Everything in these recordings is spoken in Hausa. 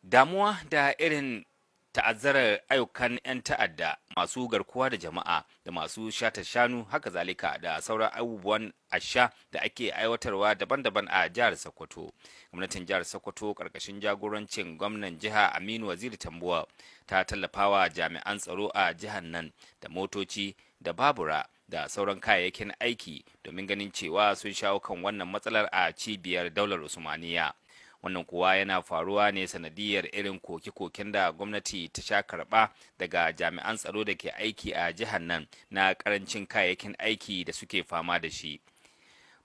Damuwa da irin ta'azzarar ayyukan 'yan ta'adda masu garkuwa da jama'a da masu shata shanu, haka zalika da sauran abubuwan asha da ake aiwatarwa daban-daban a jihar Sokoto, gwamnatin jihar Sokoto karkashin jagorancin gwamnan jiha Aminu Waziri Tambuwa ta tallafawa jami'an tsaro a jihar nan da motoci da babura da sauran kayayyakin aiki domin ganin cewa sun shawo kan wannan matsalar a cibiyar daular Usmaniya. Wannan kuwa yana faruwa ne sanadiyar irin koke-koken da gwamnati ta sha karba daga jami'an tsaro da ke aiki a jihar nan na karancin kayayyakin aiki da suke fama da shi.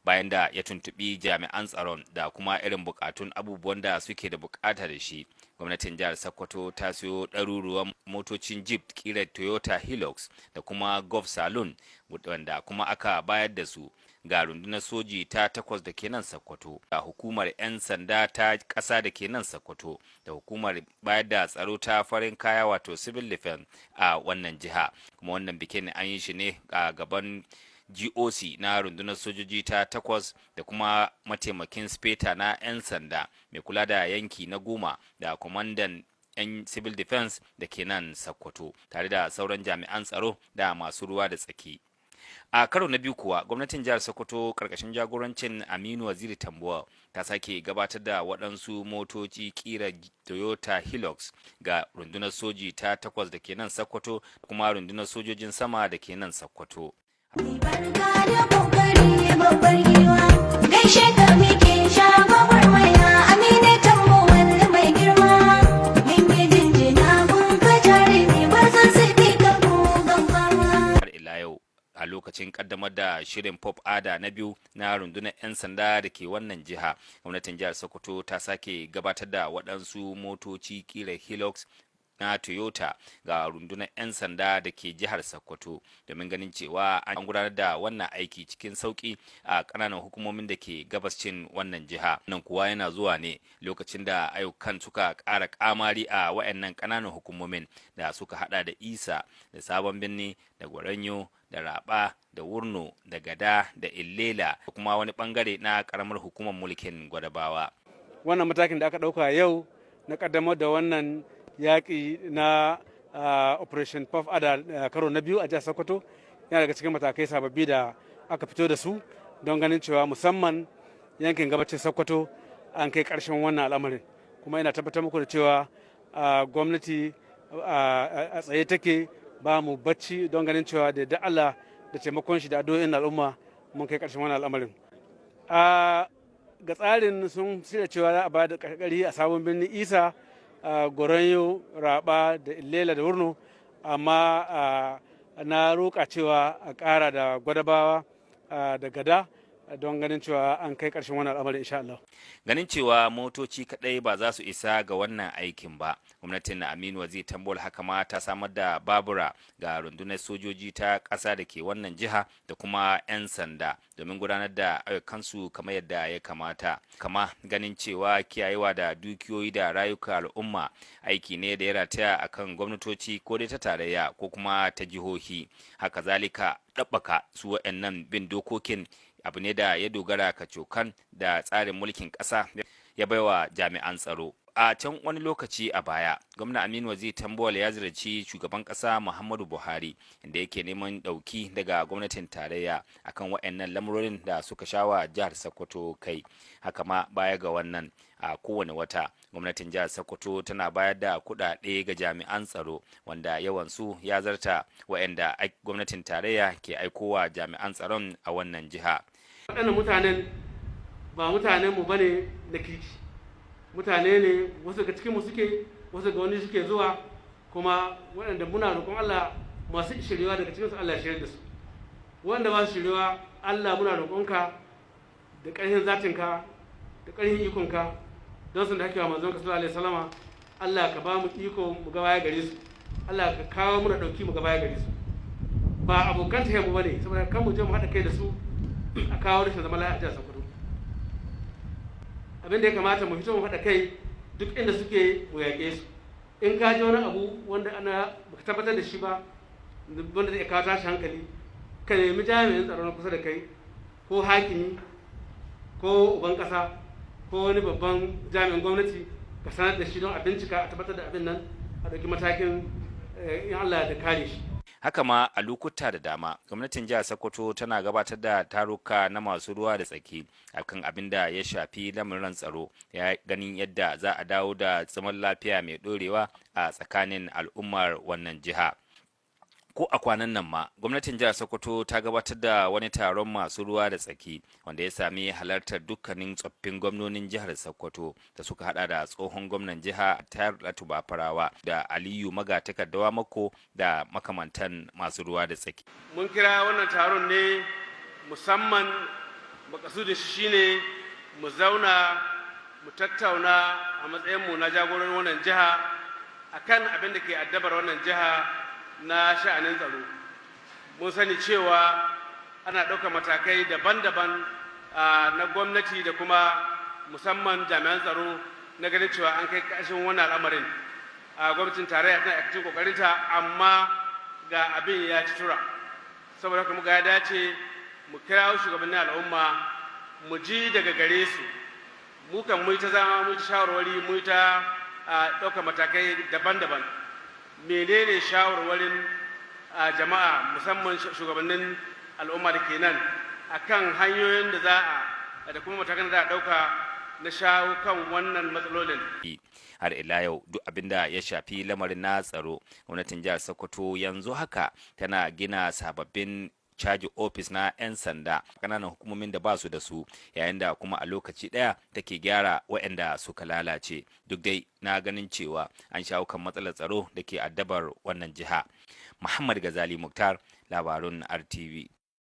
Bayan da ya tuntubi jami'an tsaron da kuma irin bukatun abubuwan da suke da bukata da shi, gwamnatin jihar Sokoto ta siyo ɗaruruwan motocin jeep kira Toyota Hilux da kuma Golf Saloon, wanda kuma aka bayar da su ga rundunar soji ta takwas da ke nan Sokoto, da hukumar 'yan sanda ta ƙasa da ke nan Sokoto, da hukumar bayar da tsaro ta farin kaya, wato civil defense a wannan jiha. Kuma wannan bikin an yi shi ne a gaban GOC na rundunar sojoji ta takwas da kuma mataimakin speta na 'yan sanda mai kula da yanki na 10 da kwamandan 'yan civil defense da ke nan Sokoto, tare da sauran jami'an tsaro da masu ruwa da tsaki. A karo na biyu kuwa, gwamnatin jihar Sokoto karkashin jagorancin Aminu Waziri Tambuwa ta sake gabatar da waɗansu motoci kira Toyota Hilux ga rundunar soji ta takwas da ke nan Sokoto, kuma rundunar sojojin sama da ke nan Sokoto. Barka da kokari, babbar giwa, gaishe ka muke sha gwagwarmaya, Aminu Tambuwal mai girma. Mun yi jinjina gun ka jarumi, gwarzon su fi ka gugan fama. Har ila yau, a lokacin kaddamar da shirin Puff Adder na biyu na rundunar 'yan sanda da ke wannan jiha, gwamnatin jihar Sokoto ta sake gabatar da waɗansu motoci kira Hilux na Toyota ga rundunar 'yan sanda da ke jihar Sokoto domin ganin cewa an gudanar da wannan aiki cikin sauki a ƙananan hukumomin da ke gabascin wannan jiha. Nan kuwa yana zuwa ne lokacin da ayyukan suka ƙara kamari a wayannan ƙananan hukumomin da suka hada da Isa da Sabon Birni da Gwaranyo da Raba da Wurno da Gada da Illela da kuma wani bangare na karamar hukumar mulkin Gwadabawa. Wannan matakin da aka ɗauka yau na ƙaddamar da wannan yaƙi na Operation Puff Adder karo na biyu a jihar Sokoto yana daga cikin matakai sababbi da aka fito da su don ganin cewa musamman yankin gabacin Sokoto an kai ƙarshen wannan al'amarin. Kuma ina tabbatar muku da cewa gwamnati a tsaye take, ba mu bacci don ganin cewa da Allah da taimakon shi da addu'o'in al'umma mun kai ƙarshen wannan al'amarin. Ga tsarin, sun shirya cewa za a ba da ƙarƙari a Sabon Birnin, Isa, Goronyo, Raba da Illela da Wurno, amma na roƙa cewa a ƙara da Gwadabawa da Gada don ganin cewa an kai ƙarshen wannan al'amari, insha Allah. Ganin cewa motoci kadai ba za su isa ga wannan aikin ba, gwamnatin na Aminu Waziri Tambuwal haka ma ta samar da babura ga rundunar sojoji ta ƙasa da ke wannan jiha da kuma 'yan sanda domin gudanar da ayyukansu kamar yadda ya kamata. Kama ganin cewa kiyayewa da dukiyoyi da rayuka al'umma aiki ne da ya rataya akan gwamnatoci, ko dai ta tarayya ko kuma ta jihohi. Haka zalika, ɗabbaka su waɗannan bin dokokin abu ne da ya dogara kacokan da tsarin mulkin ƙasa ya baiwa jami'an tsaro. A can wani lokaci a baya, gwamna Aminu Waziri Tambuwal ya ziyarci shugaban ƙasa Muhammadu Buhari, inda yake neman ɗauki daga gwamnatin tarayya akan waɗannan lamurorin da suka shawa jihar Sokoto kai. Haka ma, baya ga wannan, a kowane wata gwamnatin jihar Sokoto tana bayar da kuɗaɗe ga jami'an tsaro wanda yawansu ya zarta waɗanda gwamnatin tarayya ke aikowa jami'an tsaron a wannan jiha. Waɗannan mutanen ba mutanen mu bane na kirki, mutane ne wasu daga cikin mu suke, wasu ga wani suke zuwa, kuma waɗanda muna roƙon Allah masu shiriwa daga cikinsu Allah ya shirya da su, wanda ba su shiriwa, Allah muna roƙonka da ƙarfin zatinka da ƙarfin ikonka, don sun da hakewa manzon ka sallallahu alaihi wasallama, Allah ka ba mu iko mu ga baya gare su, Allah ka kawo muna ɗauki mu ga baya gare su. Ba abokan ta mu bane, saboda kan mu je mu haɗa kai da su a kawo rashin zaman lafiya a jihar Sokoto. Abin da ya kamata, mu fito mu haɗa kai, duk inda suke mu yaƙe su. In ka ji wani abu wanda ana baka tabbatar da shi ba, wanda zai kawo tashi hankali, ka nemi jami'in tsaro na kusa da kai, ko hakimi ko uban ƙasa. ko wani babban jami'in gwamnati, ka sanar da shi don a bincika, a tabbatar da abin nan, a ɗauki matakin in Allah da kare shi. Haka ma a lokuta da dama gwamnatin jihar Sokoto tana gabatar da taruka na masu ruwa da tsaki akan abin da ya shafi lamarin tsaro, ya ganin yadda za a dawo da zaman lafiya mai dorewa a tsakanin al'ummar wannan jiha. Ko a kwanan nan ma gwamnatin jihar Sokoto ta gabatar da wani taron masu ruwa da tsaki wanda ya sami halartar dukkanin tsoffin gwamnonin jihar Sokoto da suka hada da tsohon gwamnan jiha Tayar Bafarawa da Aliyu Magatakardawa Mako da makamantan masu ruwa da tsaki. Mun kira wannan taron ne musamman, makasudin shi shine mu zauna mu tattauna a matsayinmu na jagororin wannan jiha akan abin da ke addabar wannan jiha na sha'anin tsaro. Mun sani cewa ana ɗaukar matakai daban-daban na gwamnati da kuma musamman jami'an tsaro na ganin cewa an kai ƙarshen wannan al'amarin. A gwamnatin tarayya tana aikacin ƙoƙarinta, amma ga abin ya ci tura. Saboda haka muka ya dace mu kira shugabannin al'umma mu ji daga gare su. Mu kan mu ta zama, mu ta shawarwari, mu ta ɗaukar matakai daban-daban. Menene shawarwarin jama'a, musamman shugabannin al'umma da ke nan, akan hanyoyin da za a da kuma matakan da za a ɗauka na shawo kan wannan matsalolin? Har ila yau, duk abin da ya shafi lamarin na tsaro, gwamnatin jihar Sokoto yanzu haka tana gina sababbin caji ofis na 'yan sanda kananan hukumomin da ba su da su, yayin da kuma a lokaci ɗaya take gyara waɗanda suka lalace, duk dai na ganin cewa an shawo kan matsalar tsaro da ke addabar wannan jiha. Muhammad Gazali Muktar, labarun RTV.